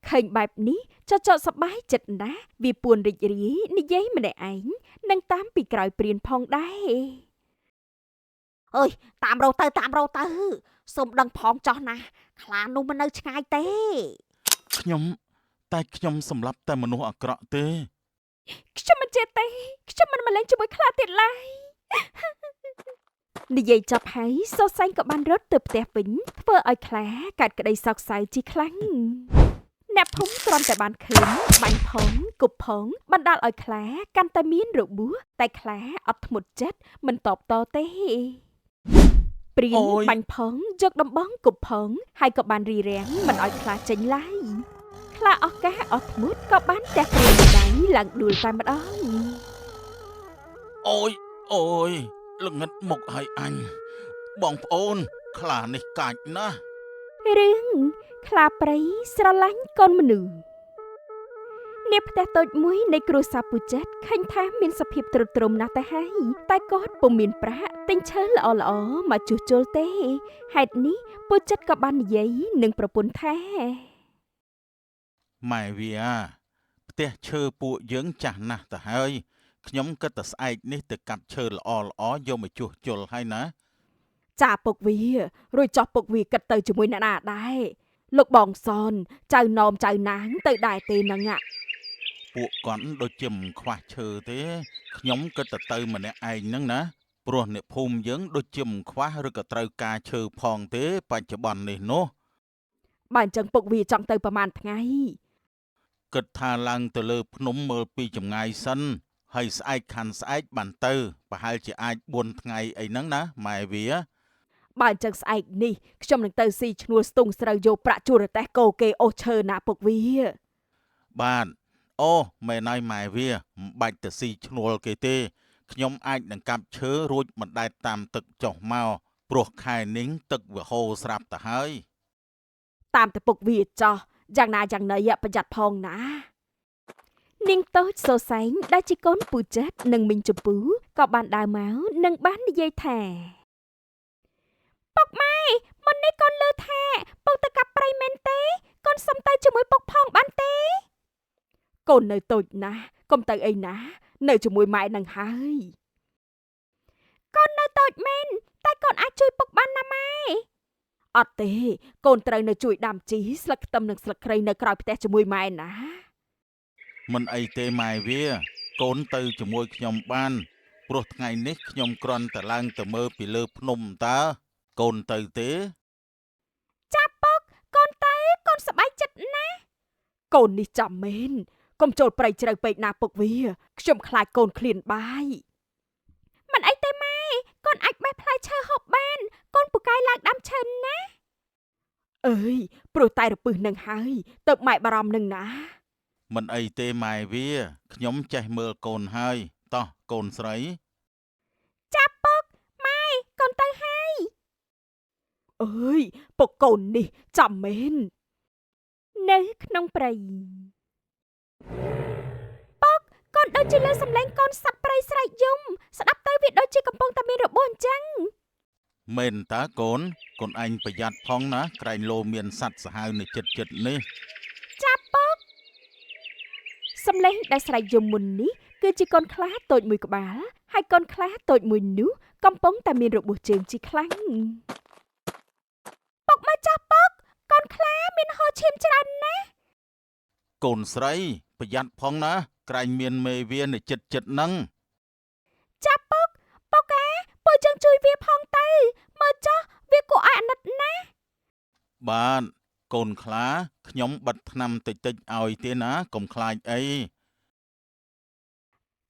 ឃើញបែបនេះចចកសប្បាយចិត្តណាស់វាពួនរីករាយនិយាយម្នាក់ឯងនិងតាមពីក្រោយព្រានផងដែរ អើយតាមរកទៅតាមរកទៅសូមដឹងផងចោះណាខ្លានោះមិននៅឆ្ងាយទេ ខ្ញុំតែខ្ញុំសម្លាប់តែមនុស្សអាក្រក់ទេ ខ្ញុំមិនចេះទេខ្ញុំមិនមកលេងជាមួយខ្លាទៀតឡើយនិយាយចប់ហើយសូសែងក៏បានរត់ទៅផ្ទះវិញធ្វើឲ្យខ្លាកើតក្តីសោកសៅជាខ្លាំងអ្នកភូមិគ្រាន់តែបានឃើញបាញ់ផងគប់ផងបណ្ដាលឲ្យខ្លាកាន់តែមានរបួសតែខ្លាអត់ធ្មត់ចិត្តមិនតបតទេព្រាន អូយ បាញ់ផងយកដំបងគប់ផងហើយក៏បានរីរាំងមិនឲ្យខ្លាចេញឡើយខ្លាអស់ការអស់ធ្មត់ក៏បានទះព្រានមួយដៃឡើងដួលតែម្ដង អូយអូយល្ងិតមុខឲ្យអញបងប្អូន ខ្លានេះកាចណាស់ រឿងខ្លាព្រៃស្រឡាញ់កូនមនុស្សនាផ្ទះតូចមួយនៃគ្រួសារពូចិត្តឃើញថាមានសភាពទ្រុឌទ្រោមណាស់ទៅហើយតែគាត់ពុំមានប្រាក់ទិញឈើល្អៗមកជួសជុលទេហេតុនេះពូចិត្តក៏បាននិយាយនឹងប្រពន្ធថា ម៉ែវាផ្ទះឈើពួកយើងចាស់ណាស់ទៅហើយខ្ញុំគិតតែស្អែកនេះទៅកាប់ឈើល្អល្អៗយកមកជួសជុលហើយណា ចាពុកវារួចចោះពុកវាគិតទៅជាមួយអ្នកណាដែរលោកបងសនចៅណោមចៅណាងទៅដែរទេហ្នឹងអា ពួកគាត់ដូចជាមិនខ្វះឈើទេខ្ញុំគិតតែទៅម្នាក់ឯងហ្នឹងណាព្រោះអ្នកភូមិយើងដូចជាមិនខ្វះឬក៏ត្រូវការឈើផងទេបច្ចុប្បន្ននេះនោះ បើអញ្ចឹងពុកវាចង់ទៅប្រហែលថ្ងៃ គិតថាឡើងទៅលើភ្នំមើលពីចម្ងាយសិនហើយស្អែកខាន់ស្អែកបានទៅប្រហែលជាអាច4ថ្ងៃអីហ្នឹងណាម៉ែវា បើអញ្ចឹងស្អែកនេះខ្ញុំនឹងទៅស៊ីឈ្នួលស្ទង់ស្រូវយកប្រាក់ជួលរទេះគោគេអូសឈើណាពុកវា បាទអូមែនហើយម៉ែវាមិនបាច់ទៅស៊ីឈ្នួលគេទេខ្ញុំអាចនឹងកាប់ឈើរួចមិនដែតតាមទឹកចុះមកព្រោះខែនេះទឹកវាហូរស្រាប់ទៅហើយ តាមតែពុកវាចោះយ៉ាងណាយ៉ាងណីប្រយ័ត្នផងណានាងតូចសូសែងដែលជាកូនពូចិត្តនិងមីងជម្ពូក៏បានដើរមកនិងបាននិយាយថាពុកម៉ែមុននេះកូនលើថាពុកទៅកាប់ព្រៃមែនទេកូនសុំទៅជាមួយពុកផងបានទេកូននៅតូចណាស់កុំទៅអីណានៅជាមួយម៉ែនឹងហើយកូននៅតូចមែនតែកូនអាចជួយពុកបានណាម៉ែអត់ទេកូនត្រូវនៅជួយដាំជីស្លឹកខ្ទឹមនិងស្លឹកគ្រៃនៅក្រោយផ្ទះជាមួយម៉ែណា មិនអីទេម៉ែវាកូនទៅជាមួយខ្ញុំបានព្រោះថ្ងៃនេះខ្ញុំគ្រាន់តែឡើងទៅមើលពីលើភ្នំតើកូនទៅទេ ចាប់ពុកកូនទៅកូនសប្បាយចិត្តណាស់កូននេះចាំមែនកុំចូលព្រៃជ្រៅពេកណាពុកវាខ្ញុំខ្លាចកូនឃ្លានបាយមិនអីទេម៉ែកូនអាចបេះផ្លែឈើហូបបានកូនពូកែឡើងដាំឈើណាអើយព្រោះតែរពឹសនឹងហើយទៅម៉ែបារម្ភនឹងណា មិនអីទេម៉ែវាខ្ញុំចេះមើលកូនហើយតោះកូនស្រី ចាប់ពុកម៉ែកូនទៅហើយអើយពុកកូននេះចាំមែននៅក្នុងព្រៃពុកកូនដូចជាលើសំឡេងកូនសត្វព្រៃស្រែកយំស្ដាប់ទៅវាដូចជាកំពុងតែមានរបួសអញ្ចឹង មែនតើកូនកូនឯងប្រយ័ត្នផងណាក្រែងលោមានសត្វសាហាវនៅចិត្តចិត្តនេះ ចាប់ពុកសំឡេងដែលស្រែកយំមុននេះគឺជាកូនខ្លាតូចមួយក្បាលហើយកូនខ្លាតូចមួយនោះកំពុងតែមានរបួសជើងជាខ្លាំងពុកមកចាស់ពុកកូនខ្លាមានហូរឈាមច្រើនណាស់ កូនស្រីប្រយ័ត្នផងណាក្រែងមានមេវានៅចិត្តចិត្តហ្នឹង ចាប់ពុកពុកអាពួកយើងជួយវាផងទៅមើលចុះវាគួរឲ្យអាណិតណាស់ បាទកូនខ្លាខ្ញុំបិទថ្នាំតិចតិចឲ្យទេណាកុំខ្លាចអី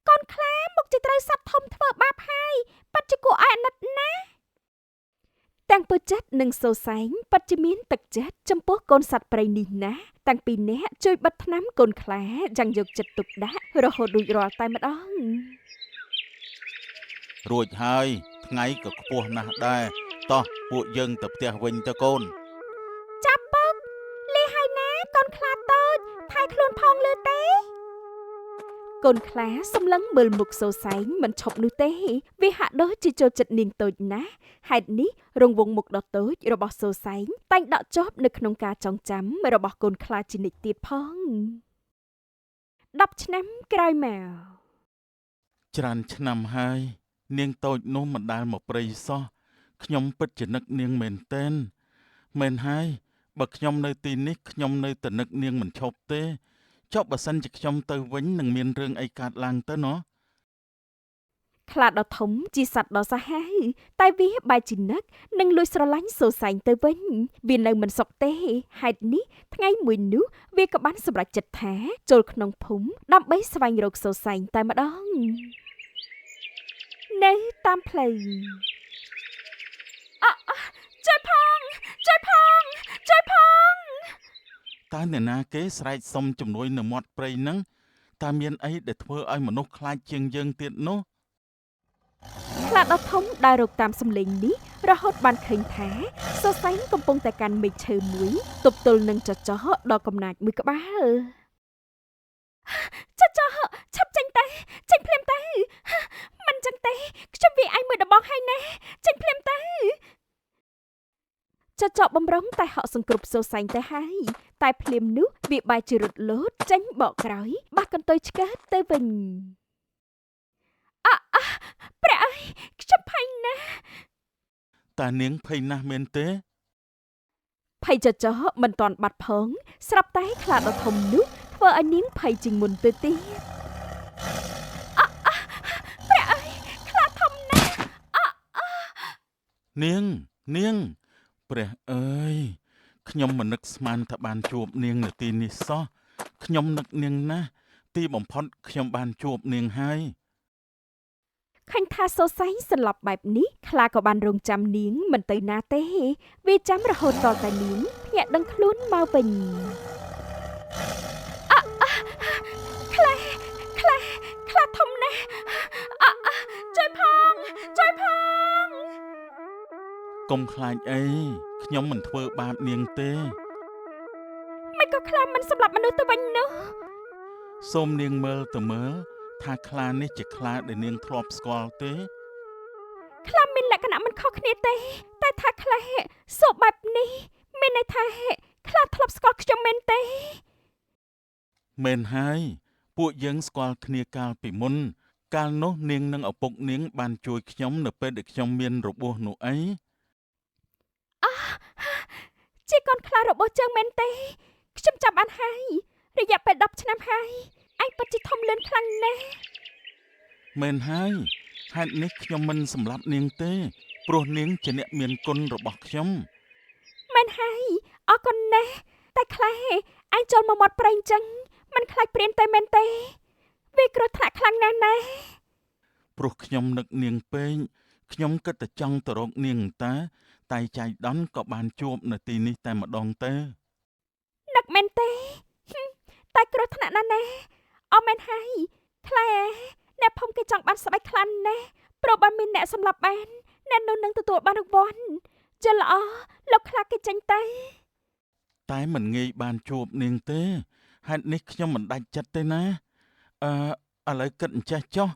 កូនខ្លាមុខជាត្រូវសត្វធំធ្វើបាបហើយពិតជាគួរឲ្យអាណិតណាស់ទាំងពូចិត្តនិងសូសែងពិតជាមានទឹកចិត្តចំពោះកូនសត្វព្រៃនេះណាស់តាំងពីអ្នកជួយបិទថ្នាំកូនខ្លាយ៉ាងយកចិត្តទុកដាក់រហូតរួចរាល់តែម្ដង រួចហើយថ្ងៃក៏ខ្ពស់ណាស់ដែរតោះពួកយើងទៅផ្ទះវិញទៅកូន ចាប់ពុកលីហើយណាកូនខ្លាតូចថែខ្លួនផងលើទេ កូនខ្លាសម្លឹងមើលមុខសូសែងមិនឈប់នោះទេវាហាក់ដូចជាចូលចិត្តនាងតូចណាស់ហេតុនេះរង្វង់មុខដ៏តូចរបស់សូសែងតែងដក់ជាប់នៅក្នុងការចងចាំរបស់កូនខ្លាជានិច្ចទៀតផង10ឆ្នាំក្រោយមក ច្រើនឆ្នាំហើយនាងតូចនោះមិនដែលមកព្រៃសោះខ្ញុំពិតជានឹកនាងមែនទែនមែនហើយបើខ្ញុំនៅទីនេះខ្ញុំនៅតែនឹកនាងមិនឈប់ទេចុះបើសិនជាខ្ញុំទៅវិញនឹងមានរឿងអីកើតឡើងទៅណោះ ខ្លាដ៏ធំជាសត្វដ៏សាហាវតែវាបែរជានឹកនិងលួចស្រឡាញ់សូសែងទៅវិញវានៅមិនសុខទេហេតុនេះថ្ងៃមួយនោះវាក៏បានសម្រេចចិត្តថាចូលក្នុងភូមិដើម្បីស្វែងរកសូសែងតែម្ដងនៅតាមផ្លូវជួយផងជួយផងជួយផង តើអ្នកណាគេស្រែកសុំជំនួយនៅមាត់ព្រៃហ្នឹងតើមានអីដែលធ្វើឲ្យមនុស្សខ្លាចជាងយើងទៀតនោះ ខ្លាដ៏ធំដើររកតាមសំឡេងនេះរហូតបានឃើញថាសូសែងកំពុងតែកាន់មែកឈើមួយទប់ទល់នឹងចចកដ៏កំណាចមួយក្បាលចចកឆាប់ចេញទៅចេញភ្លាមទៅមិនចឹងទេខ្ញុំវាយឯងមួយដំបងហើយណាចេញភ្លាមទៅចចកបំរុងតែហក់សង្គ្រប់សូសែងទៅហើយតែភ្លាមនោះវាបែរជារត់លោតចេញបកក្រោយបះកន្ទុយឆ្កើតទៅវិញព្រះអើយខ្ញុំភ័យណាស់ តើនាងភ័យណាស់មែនទេ ភ័យចចកមិនទាន់បាត់ផងស្រាប់តែខ្លាដ៏ធំនោះធ្វើឲ្យនាងភ័យជាងមុនទៅទៀតព្រះអើយខ្លាធំណាស់ នាងនាងព្រះអើយខ្ញុំមិននឹកស្មានថាបានជួបនាងនៅទីនេះសោះខ្ញុំនឹកនាងណាស់ទីបំផុតខ្ញុំបានជួបនាងហើយ ឃើញថាសូសែងសន្លប់បែបនេះខ្លាក៏បានរងចាំនាងមិនទៅណាទេវាចាំរហូតទាល់តែនាងភ្ញាក់ដឹងខ្លួនមកវិញខ្លាខ្លាខ្លាធំណាស់ជួយផងជួយផង កុំខ្លាចអីខ្ញុំមិនធ្វើបាបនាងទេ មិនក៏ខ្លាមិនសម្លាប់មនុស្សទៅវិញនោះ សូមនាងមើលទៅមើលថាខ្លានេះជាខ្លាដែលនាងធ្លាប់ស្គាល់ទេ ខ្លាមានលក្ខណៈមិនខុសគ្នាទេតែថាខ្លាសោកបែបនេះមានន័យថាខ្លាធ្លាប់ស្គាល់ខ្ញុំមែនទេ មែនហើយពួកយើងស្គាល់គ្នាកាលពីមុនកាលនោះនាងនិងឪពុកនាងបានជួយខ្ញុំនៅពេលដែលខ្ញុំមានរបួសនោះអី ជាកូនខ្លារបស់ជើងមែនទេខ្ញុំចាំបានហើយរយៈពេល10ឆ្នាំហើយឯងពិតជាធំលឿនខ្លាំងណាស់ មែនហើយហេតុនេះខ្ញុំមិនសម្លាប់នាងទេព្រោះនាងជាអ្នកមានគុណរបស់ខ្ញុំ មែនហើយអរគុណណាស់តែខ្លាឯងចូលមកមាត់ព្រៃអញ្ចឹងមិនខ្លាចព្រានតែមែនទេវាគ្រោះថ្នាក់ខ្លាំងណាស់ណា ព្រោះខ្ញុំនឹកនាងពេកខ្ញុំគិតតែចង់ទៅរកនាងតាតែចៃដន្យក៏បានជួបនៅទីនេះតែម្ដងទេ នឹកមែនទេតែគ្រោះថ្នាក់ណាស់ណាអមែនហើយខ្លាអ្នកភូមិគេចង់បានស្បែកខ្លាំងណាស់ព្រោះបើមានអ្នកសម្លាប់បានអ្នកនោះនឹងទទួលបានរង្វាន់ជិលល្អលោកខ្លាគេចេញទៅ តែមិនងាយបានជួបនាងទេហេតុនេះខ្ញុំមិនដាច់ចិត្តទេណាឥឡូវគិតអញ្ចេះចុះ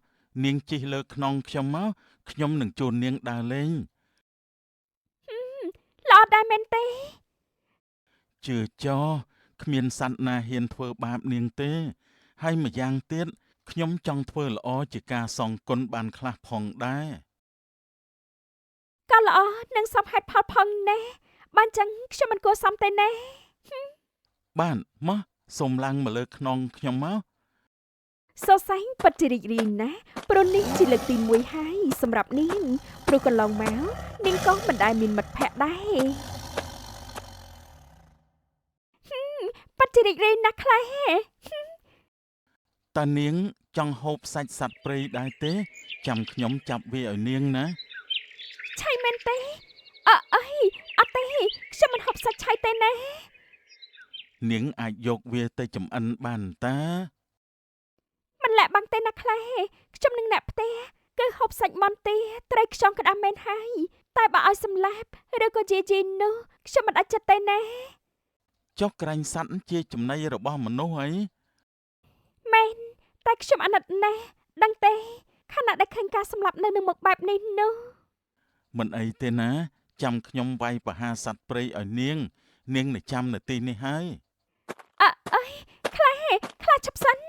នាងជិះលើខ្នងខ្ញុំមកខ្ញុំនឹងជូននាងដើរលេង ល្អដែរមែនទេ ជឿចោគ្មានសត្វណាហ៊ានធ្វើបាបនាងទេហើយម្យ៉ាងទៀតខ្ញុំចង់ធ្វើល្អជាការសងគុណបានខ្លះផងដែរ ក៏ល្អនឹងសមហេតុផលផងណាបានចឹងខ្ញុំមិនគួរសមទេណា បានមកសូមឡើងមកលើខ្នងខ្ញុំមក សូសែងពិតជារីករាយណាស់ព្រោះនេះជាលើកទី1ហើយសម្រាប់នាងព្រោះកន្លងមកនាងក៏មិនដែលមានមិត្តភក្តិដែរពិតជារីករាយណាស់ខ្លះ តើនាងចង់ហូបសាច់សត្វព្រៃដែរទេចាំខ្ញុំចាប់វាឲ្យនាងណា ឆៃមែនទេអីអត់ទេខ្ញុំមិនហូបសាច់ឆៃទេណា នាងអាចយកវាទៅចម្អិនបានតា មិនលាក់បាំងទេណាខ្លះខ្ញុំនឹងអ្នកផ្ទះគឺហូបសាច់មន់ទេត្រីខ្យងក្តាំមែនហើយតែបើឲ្យសម្លាប់ឬក៏ជាជីនោះខ្ញុំមិនអាចចិត្តទេណា ចុះក្រាញ់សត្វជាចំណីរបស់មនុស្សអី មែនតែ តែខ្ញុំអាណិតណាស់ដឹងទេខណៈដែលឃើញការសម្លាប់នៅនឹងមុខបែបនេះនោះ មិនអីទេណា ចាំខ្ញុំវាយប្រហារសត្វព្រៃឲ្យនាង នាងនៅចាំនៅទីនេះហើយ អើអើយខ្លាខ្លាឈប់សិន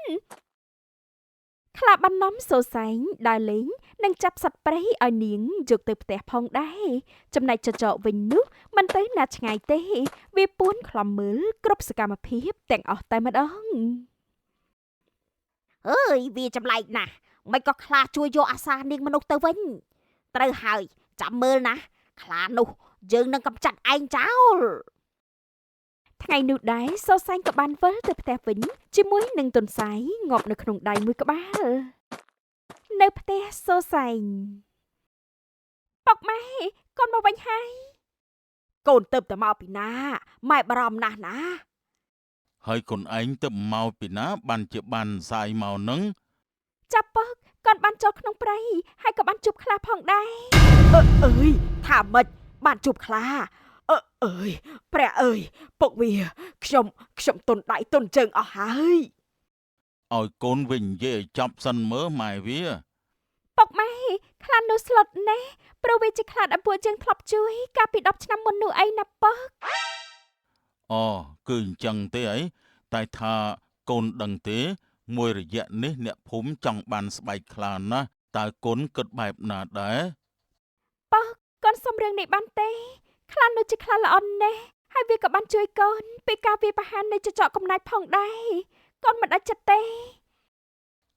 ខ្លាបាននាំសូសែងដើរលេងនិងចាប់សត្វព្រៃឲ្យនាងយកទៅផ្ទះផងដែរចំណែកចចកវិញនោះមិនទៅណាឆ្ងាយទេ វាពួនខ្លំមើលគ្រប់សកម្មភាពទាំងអស់តែម្ដង អើយវាចម្លែកណាស់មិនក៏ខ្លាជួយយកអាសានាងមនុស្សទៅវិញត្រូវហើយចាំមើលណាខ្លានោះយើងនឹងកំចាត់ឯងចោល ថ្ងៃនោះដែរសូសែងក៏បានវិលទៅផ្ទះវិញជាមួយនឹងទន្សាយងាប់នៅក្នុងដៃមួយក្បាលនៅផ្ទះសូសែងប៉ុកម៉ែកូនមកវិញហើយកូនទៅតែមកពីណាម៉ែបារម្ភណាស់ណា ហើយកូនឯងទៅមកពីណាបានជាបានសាយមកនឹង ចាប់ពកកូនបានចូលក្នុងព្រៃហើយក៏បានជួបខ្លាផងដែរ អើយថាម៉េចបានជួបខ្លាអើអើយព្រះអើយពុកវាខ្ញុំខ្ញុំទុនដៃទុនជើងអស់ហើយ ឲ្យកូនវិញនិយាយឲ្យចប់សិនមើលម៉ែវា ពុកម៉ែខ្លានោះស្លុតណាស់ព្រោះវាជាខ្លាដែលពួកយើងធ្លាប់ជួយកាលពី10ឆ្នាំមុននោះឯងណាពក អូគឺអញ្ចឹងទេអីតែថាកូនដឹងទេ មួយរយៈនេះអ្នកភូមិចង់បានស្បែកខ្លាណាស់តើកូនគិតបែបណាដែរ ពកកូនសុំរឿងនេះបានទេខ្លានោះជាខ្លាល្អណាស់ហើយវាក៏បានជួយកូនពីការវាយប្រហារនៃចចកកំណាចផងដែរកូនមិនដាច់ចិត្តទេ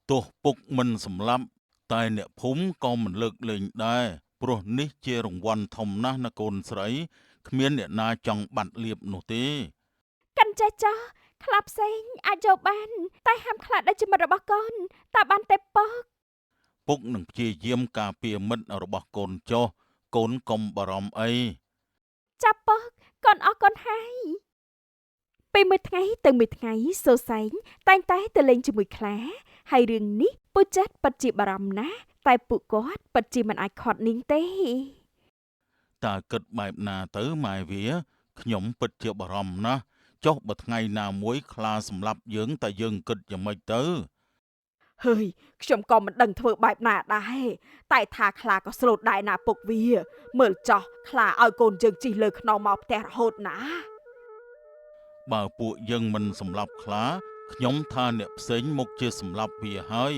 ទោះពុកមិនសម្លាប់តែអ្នកភូមិក៏មិនលើកលែងដែរព្រោះនេះជារង្វាន់ធំណាស់ណាកូនស្រីគ្មានអ្នកណាចង់បាត់លៀបនោះទេ កាន់ចេះចោះខ្លាផ្សេងអាចយកបាន តែហាមខ្លាដែលជាមិត្តរបស់កូនតើបានទេពក ពុកនឹងព្យាយាមការពារមិត្តរបស់កូនចុះកូនកុំបារម្ភអី ចាប់ពកកូនអស់កូនហើយពេលមួយថ្ងៃទៅមួយថ្ងៃសូសែងតែងតែទៅលេងជាមួយខ្លាហើយរឿងនេះពូចិត្តពិតជាបារម្ភណាស់តែពួកគាត់ពិតជាមិនអាចខាត់នាងទេ តើគិតបែបណាទៅម៉ែវាខ្ញុំពិតជាបារម្ភណាស់ចុះបើថ្ងៃណាមួយខ្លាសម្លាប់យើងតើយើងគិតយ៉ាងម៉េចទៅ ហើយខ្ញុំក៏មិនដឹងធ្វើបែបណាដែរតែថាខ្លាក៏ស្លូតដែរណាពុកវាមើលចោះខ្លាឲ្យកូនយើងជិះលើខ្នងមកផ្ទះរហូតណា បើពួកយើងមិនសម្លាប់ខ្លាខ្ញុំថាអ្នកផ្សេងមុខជាសម្លាប់វាហើយ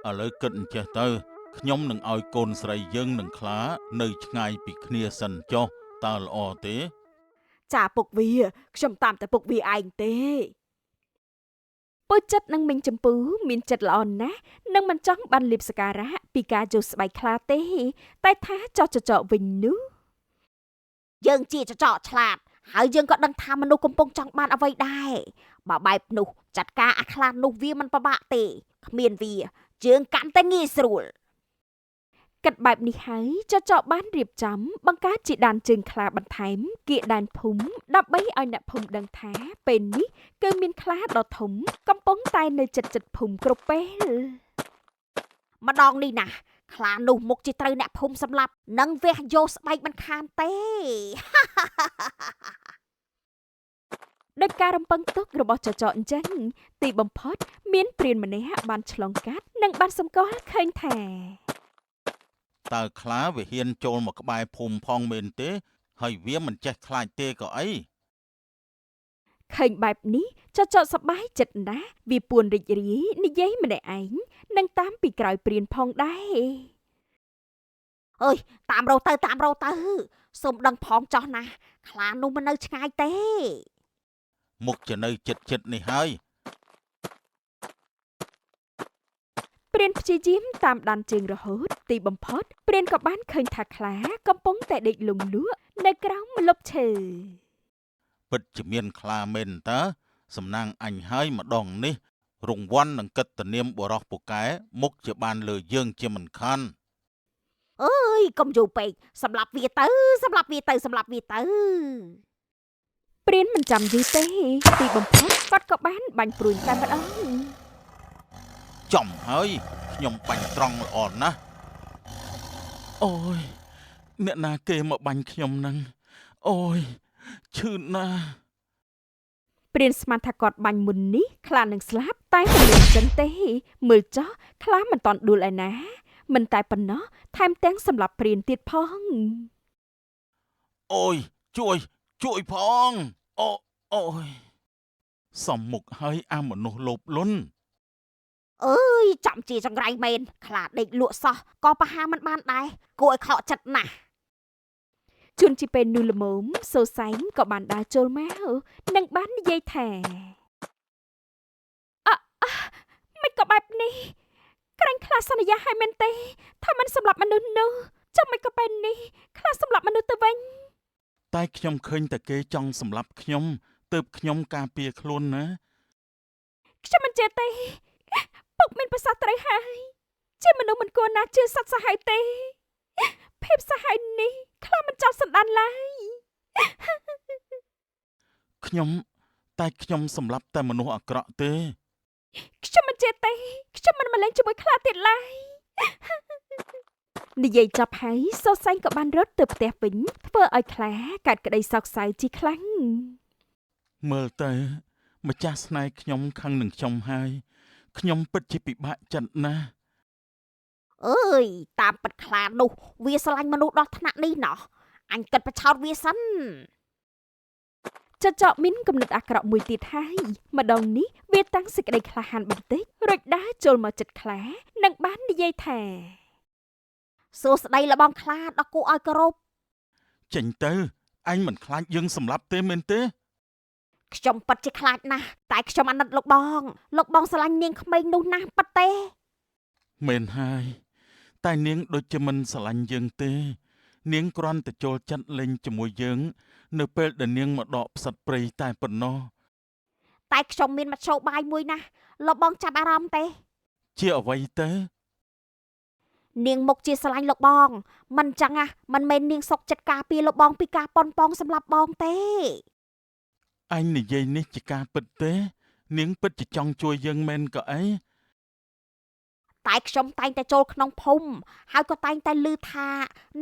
ឥឡូវគិតអញ្ចេះទៅខ្ញុំនឹងឲ្យកូនស្រីយើងនឹងខ្លានៅឆ្ងាយពីគ្នាសិនចុះតើល្អទេ ចាពុកវាខ្ញុំតាមតែពុកវាឯងទេ ពូចិត្តនិងមីងចម្ពូមានចិត្តល្អណាស់និងមិនចង់បានលៀបសការៈពីការយកស្បែកខ្លាទេ តែថាចោះចចកវិញនោះ យើងជាចចកឆ្លាតហើយយើងក៏ដឹងថាមនុស្សកំពុងចង់បានអ្វីដែរបើបែបនោះចាត់ការអាខ្លានោះវាមិនពិបាកទេគ្មានវាយើងកាន់តែងាយស្រួល គិតបែបនេះហើយចចកបានរៀបចំបង្កើតជាដានជើងខ្លាបន្ថែមគៀកដែនភូមិដើម្បីឲ្យអ្នកភូមិដឹងថាពេលនេះគឺមានខ្លាដ៏ធំកំពុងតែនៅជិតៗភូមិគ្រប់ពេល ម្ដងនេះណាខ្លានោះមុខជាត្រូវអ្នកភូមិសម្លាប់និងវះយកស្បែកមិនខានទេ ដោយការរំពឹងទុករបស់ចចកអញ្ចឹងទីបំផុតមានព្រានម្នាក់បានឆ្លងកាត់និងបានសម្គាល់ឃើញថា តើខ្លាវាហ៊ានចូលមកក្បែរភូមិផងមែនទេហើយវាមិនចេះខ្លាចទេក៏អី ឃើញបែបនេះចចកសប្បាយចិត្តណាស់វាពួនរីករាយនិយាយម្នាក់ឯងនិងតាមពីក្រោយព្រានផងដែរ អើយតាមរកទៅតាមរកទៅសូមដឹងផងចោះណាខ្លានោះមិននៅឆ្ងាយទេ មុខជានៅចិត្តចិត្តនេះហើយ ព្រានព្យាយាមតាមដានជើងរហូតទីបំផុតព្រានក៏បានឃើញថាខ្លាកំពុងតែដេកលង់លក់នៅក្រោមម្លប់ឈើ ពិតជាមានខ្លាមែនតើសំណាងអញហើយម្ដងនេះរង្វាន់នឹងកិត្តិនាមបុរសពូកែមុខជាបានលើយើងជាមិនខាន អើយកុំយូរពេកសម្លាប់វាទៅសម្លាប់វាទៅសម្លាប់វាទៅ ព្រានមិនចាំយូរទេទីបំផុតគាត់ក៏បានបាញ់ព្រួញតែម្ដង ចំហើយខ្ញុំបាញ់ត្រង់ល្អណាស់អូយអ្នកណាគេមកបាញ់ខ្ញុំនឹងអូយឈឺណាស់ ព្រានស្មានថាគាត់បាញ់មុននេះខ្លានឹងស្លាប់តែមិនមែនចឹងទេមើលចោះខ្លាមិនតន់ដួលឯណាមិនតែប៉ុណ្ណោះថែមទាំងសម្លាប់ព្រានទៀតផង អូយជួយជួយផងអូអូយសំមុខហើយអាមនុស្សលោភលន់ អើយចំជាចង្រៃមែនខ្លាដេកលក់សោះក៏ប្រហាមិនបានដែរគួរឲ្យខកចិត្តណាស់ ជួនជាពេលនោះល្មមសូសែងក៏បានដើរចូលមកនិងបាននិយាយថាអអមិនក៏បែបនេះក្រាញ់ខ្លាសន្យាឲ្យមែនទេថាមិនសម្លាប់មនុស្សនោះចាំមិនក៏បែបនេះខ្លាសម្លាប់មនុស្សទៅវិញ តែខ្ញុំឃើញតែគេចង់សម្លាប់ខ្ញុំទើបខ្ញុំការពារខ្លួនណា ខ្ញុំមិនជឿទេពុកមានប្រសាសន៍ត្រូវហើយជាមនុស្សមិនគួរណាជឿសត្វសាហាវទេភាពសាហាវនេះខ្លាមិនចោលសន្តានឡើយ ខ្ញុំតែខ្ញុំសម្លាប់តែមនុស្សអាក្រក់ទេ ខ្ញុំមិនជឿទេខ្ញុំមិនមកលេងជាមួយខ្លាទៀតឡើយនិយាយចប់ហើយសូសែងក៏បានរត់ទៅផ្ទះវិញធ្វើឲ្យខ្លាកើតក្តីសោកសៅជាខ្លាំង មើលទៅម្ចាស់ស្នេហ៍ខ្ញុំខឹងនឹងខ្ញុំហើយខ្ញុំពិតជាពិបាកចិត្តណាស់ អើយតាមពិតខ្លានោះវាស្រឡាញ់មនុស្សដល់ថ្នាក់នេះណោះអញគិតប្រឆោតវាសិន ចចកមានគំនិតអាក្រក់មួយទៀតហើយម្ដងនេះវាតាំងសេចក្តីក្លាហានបន្តិចរួចដើរចូលមកចិត្តខ្លានិងបាននិយាយថា សួស្តីលបងខ្លាដ៏គួរឲ្យគោរព ចេញទៅឯងមិនខ្លាចយើងសម្លាប់ទេមែនទេ ខ្ញុំពិតជាខ្លាចណាស់តែខ្ញុំអាណិតលោកបងលោកបងស្រឡាញ់នាងក្មេងនោះណាស់ពិតទេ មែនហើយតែនាងដូចជាមិនស្រឡាញ់យើងទេ នាងគ្រាន់តែចូលចិត្តលេងជាមួយយើង នៅពេលដែលនាងមកដកផ្សិតព្រៃតែប៉ុណ្ណោះ តែខ្ញុំមានមធ្យោបាយមួយណាស់លោកបងចាប់អារម្មណ៍ទេ ជាអ្វីទៅ នាងមុខជាស្រឡាញ់លោកបងមិនចឹងណាមិនមែននាងសុកចិត្តការពារលោកបងពីការប៉ុនប៉ងសម្លាប់បងទេ ឯងនិយាយនេះជាការពិតទេ នាងពិតជាចង់ជួយយើងមែនក៏អី តែខ្ញុំតែងតែចូលក្នុងភូមិហើយក៏តែងតែឮថា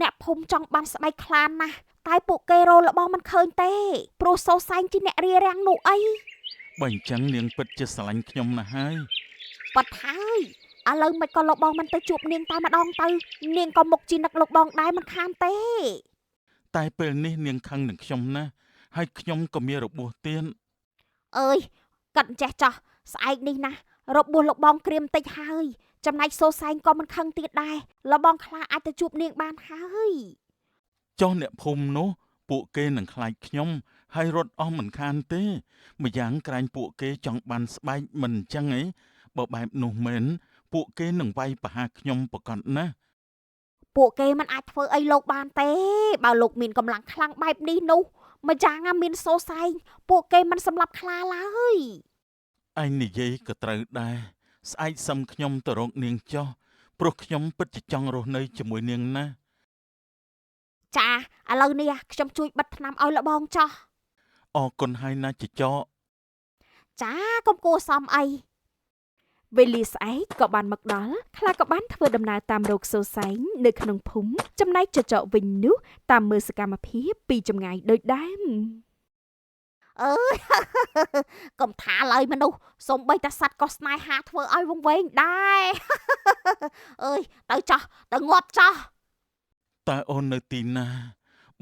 អ្នកភូមិចង់បានស្បែកខ្លាណាស់តែពួកគេរកលបងមិនឃើញទេព្រោះសូសែងជាអ្នករារាំងនោះអី បើអញ្ចឹងនាងពិតជាស្រឡាញ់ខ្ញុំណាស់ហើយ ប៉ាត់ហើយឥឡូវមិនក៏លោកបងមិនទៅជួបនាងតែម្ដងទៅនាងក៏មុខជានឹកលោកបងដែរមិនខានទេ តែពេលនេះនាងខឹងនឹងខ្ញុំណាស់ហើយខ្ញុំក៏មានរបួសទៀត អើយកាត់ចេះចោះស្អែកនេះណារបួសលោកបងក្រៀមតិចហើយចំណែកសូសែងក៏មិនខឹងទៀតដែរលោកបងខ្លាអាចទៅជួបនាងបានហើយ ចុះអ្នកភូមិនោះពួកគេនឹងខ្លាចខ្ញុំហើយរត់អស់មិនខានទេម្យ៉ាងក្រែងពួកគេចង់បានស្បែកមិនអញ្ចឹងឯងបើបែបនោះមែនពួកគេនឹងវាយប្រហារខ្ញុំប្រកបណាស់ ពួកគេមិនអាចធ្វើអីលោកបានទេបើលោកមានកម្លាំងខ្លាំងបែបនេះនោះម្យ៉ាងណាមានសូសែងពួកគេមិនសម្លាប់ខ្លាឡើយ ឯងនិយាយក៏ត្រូវដែរស្អែកសឹមខ្ញុំទៅរកនាងចុះព្រោះខ្ញុំពិតជាចង់រស់នៅជាមួយនាងណាស់ ចាឥឡូវនេះខ្ញុំជួយបិទថ្នាំឲ្យលបងចោះ អរគុណហើយណាចចក ចាកុំគួរសមអី វេលាស្អែកក៏បានមកដល់ខ្លាក៏បានធ្វើដំណើរតាមរកសូសែងនៅក្នុងភូមិចំណែកចចកវិញនោះតាមមើលសកម្មភាពពីចម្ងាយដូចដើម អើយ កុំថាឡើយមនុស្សសំបីតាសัตว์ក៏ស្នេហាធ្វើឲ្យវង្វេងដែរ អើយទៅចោះទៅងាប់ចោះ តើអូននៅទីណា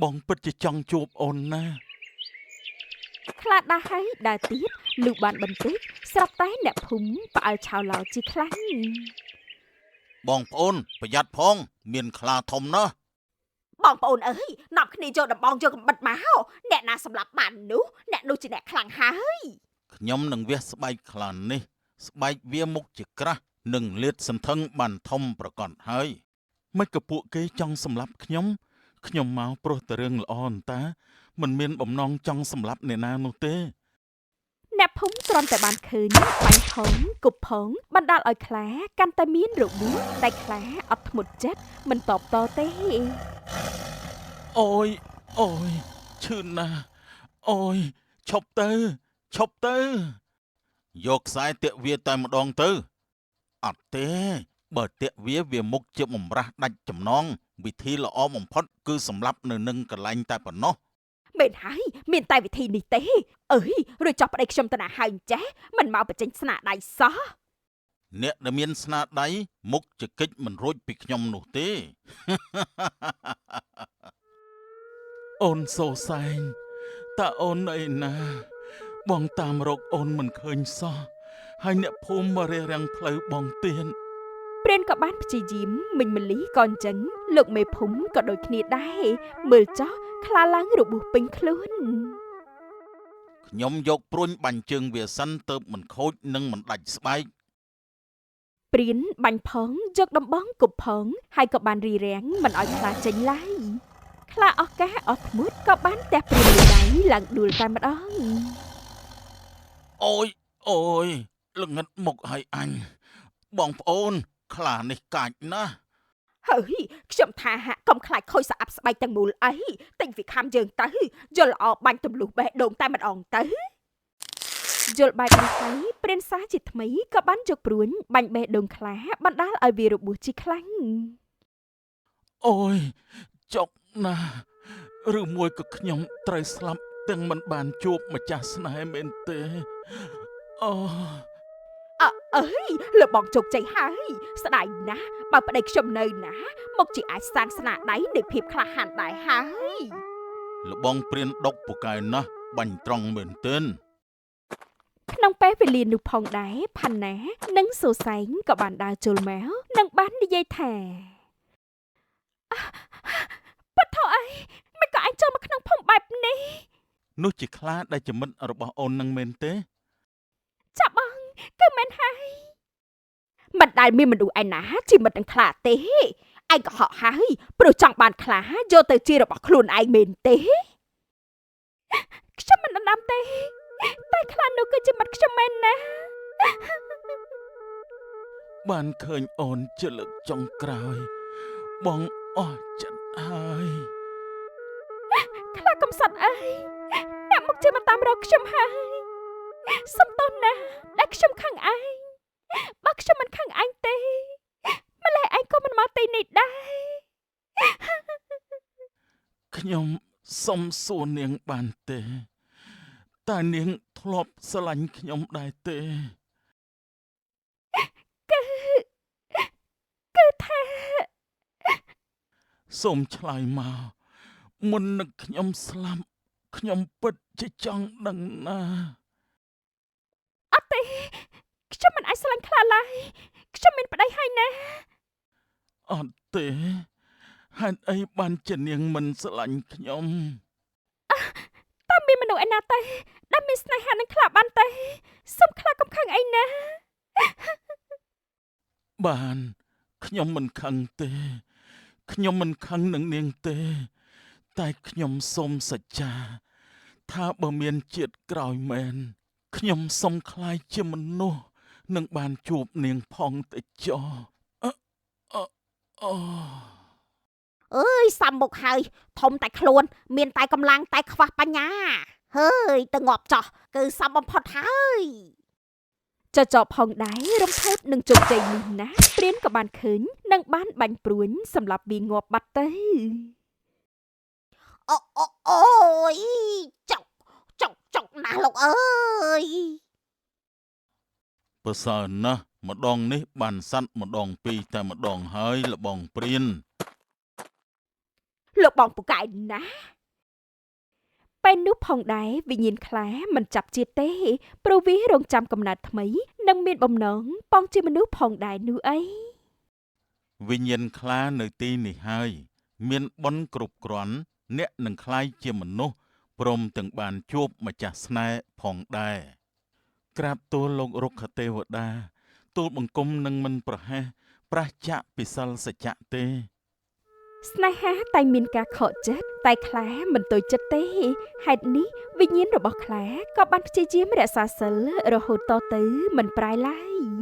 បងពិតជាចង់ជួបអូនណាស់ ខ្លាដើរហើយដើរទៀតលុះបានបន្តិចស្រាប់តែអ្នកភូមិផ្អើលឆោឡោជាខ្លាំង បងប្អូនប្រយ័ត្នផង មានខ្លាធំណាស់ បងប្អូនអើយនាំគ្នាយកដំបងយកកំបិតមកអ្នកណាសម្លាប់បាននោះអ្នកនោះជាអ្នកខ្លាំងហើយ ខ្ញុំនឹងវះស្បែកខ្លានេះ ស្បែកវាមុខជាក្រាស់និងលាតសន្ធឹងបានធំប្រកបហើយមិនក៏ពួកគេចង់សម្លាប់ខ្ញុំខ្ញុំមកព្រោះតែរឿងល្អអន្តាមិនមានបំណងចង់សម្លាប់អ្នកណានោះទេ អ្នកភូមិគ្រាន់តែបានឃើញបាញ់ផងគប់ផងបណ្ដាលឲ្យខ្លាកាន់តែមានរបួសតែខ្លាអត់ធ្មត់ចិត្តមិនតបតទេ អូយអូយឈឺណាស់អូយឈប់ទៅឈប់ទៅយកខ្សែតាក់វាតែម្ដងទៅអត់ទេបើតាក់វាវាមុខជាបំរាស់ដាច់ចំណងវិធីល្អបំផុតគឺសម្លាប់នៅនឹងកន្លែងតែប៉ុណ្ណោះ មេ មែនហើយមានតែវិធីនេះទេអើយរួចចោះប្តីខ្ញុំទៅណាហើយចេះមិនមកបញ្ចេញស្នាដៃសោះ អ្នកដែលមានស្នាដៃមុខជាកិច្ចមិនរួចពីខ្ញុំនោះទេ អូនសូសែងតើអូននៅឯណា បងតាមរកអូនមិនឃើញសោះហើយអ្នកភូមិមករារាំងផ្លូវបងទៀត ព្រានក៏បានព្យាយាមមិញមលីក៏អញ្ចឹងលោកមេភូមិក៏ដូចគ្នាដែរមើលចោះខ្លាឡើងរបួសពេញខ្លួន ខ្ញុំយកព្រួញបាញ់ជើងវាសិនទៅមិនខូចនិងមិនដាច់ស្បែក ព្រានបាញ់ផងយកដំបងគប់ផងហើយក៏បានរីរាំងមិនឲ្យខ្លាចេញឡើយខ្លាអស់កាសអស់ធ្មត់ក៏បានទះព្រានមួយដៃឡើងដួលតែម្ដង អូយអូយល្ងិតមុខឲ្យអញបងប្អូន ខ្លានេះកាចណាស់ ហើយខ្ញុំថាហាក់កុំខ្លាចខូចស្អាប់ស្បែកទាំងមូលអីទិញវាខំយើងទៅយល់ល្អបាញ់ទម្លុះបេះដូងតែម្ដងទៅយល់បែបនេះហើយព្រានសាជាថ្មីក៏បានយកព្រួញបាញ់បេះដូងខ្លាបណ្ដាលឲ្យវារបួសជាខ្លាំង អូយចុកណាស់ឬមួយក៏ខ្ញុំត្រូវស្លាប់ទាំងមិនបានជួបម្ចាស់ស្នេហ៍មែនទេអូ អអើយលើបងជោគជ័យហើយស្ដាយណាស់បើប្តីខ្ញុំនៅណាមកជាអាចសាងស្នាដៃនៃភាពក្លាហានដែរហើយ លបងព្រានដុកពូកែណាស់បាញ់ត្រង់មែនទែន ក្នុងពេលវេលានោះផងដែរផាន់ណានិងសូសែងក៏បានដើរចូលមកនិងបាននិយាយថាអះប៉ាត់ថោអីមិនក៏អញចូលមកក្នុងភូមិបែបនេះ នោះជាខ្លាដែលជាមិត្តរបស់អូននឹងមែនទេ ចាប់បងគឺមែនហើយមិនដែលមានមនុស្សឯណាជាមិត្តនឹងខ្លាទេឯងក៏ហក់ហើយព្រោះចង់បានខ្លាយកទៅជារបស់ខ្លួនឯងមែនទេខ្ញុំមិនដណ្ដើមទេតែខ្លានោះគឺជាមិត្តខ្ញុំមែនណា បានឃើញអូនជាលើកចុងក្រោយ បងអស់ចិត្តហើយ ខ្លាកំសត់អើយអ្នកមកជាមកតាមរកខ្ញុំហើយសុំទោសណាស់ដែលខ្ញុំខឹងឯងបើខ្ញុំមិនខឹងឯងទេម្ល៉េះឯងក៏មិនមកទីនេះដែរ ខ្ញុំសុំសួរនាងបានទេតើនាងធ្លាប់ស្រឡាញ់ខ្ញុំដែរទេ គឺថា សូមឆ្លើយមកមុននឹងខ្ញុំស្លាប់ខ្ញុំពិតជាចង់ដឹងណាស់ អត់ទេខ្ញុំមិនអាចស្រឡាញ់ខ្លាឡើយខ្ញុំមានប្តីហើយណា អត់ទេហេតុអីបានជានាងមិនស្រឡាញ់ខ្ញុំ តើមានមនុស្សឯណាទៅដែលមានស្នេហានឹងខ្លាបានទេសុំខ្លាកុំខឹងអីណា បានខ្ញុំមិនខឹងទេខ្ញុំមិនខឹងនឹងនាងទេ តែខ្ញុំសូមសច្ចា ថាបើមានជាតិក្រោយមែនខ្ញុំសូមក្លាយជាមនុស្សនឹងបានជួបនាងផងទៅចោះអឺអឺអូ អើយសំមុខហើយធំតែខ្លួន មានតែកម្លាំងតែខ្វះបញ្ញាហើយទៅងាប់ចោះគឺសំបំផុតហើយ ចចកផងដែររំភើបនឹងជោគជ័យនេះណាស់ព្រានក៏បានឃើញនិងបានបាញ់ព្រួញសម្រាប់វាងាប់បាត់ទៅ អូអូអូយចុកចុកចុកណាស់លោកអើយ ប្រសើរណាស់ម្ដងនេះបានសัตว์ម្ដងពីរតែម្ដងហើយលបងព្រាន លោកបងពូកែណាស់ពេលនោះផងដែរវិញ្ញាណខ្លាមិនចាប់ជាតិទេព្រោះវារងចាំកំណើតថ្មីនិងមានបំណងប៉ងជាមនុស្សផងដែរនោះអី វិញ្ញាណខ្លានៅទីនេះហើយ មានបុណ្យគ្រប់គ្រាន់អ្នកនឹងក្លាយជាមនុស្សព្រមទាំងបានជួបម្ចាស់ស្នេហ៍ផងដែរក្រាបទូលលោករុក្ខទេវតាទូលបង្គំនឹងមិនប្រហែសប្រះចាកពីសិលសច្ចៈទេ ស្នេហាតែងមានការខកចិត្តតែខ្លាមិនតូចចិត្តទេហេតុនេះវិញ្ញាណរបស់ខ្លាក៏បានព្យាយាមរក្សាសិលរហូតតទៅមិនប្រែឡើយ។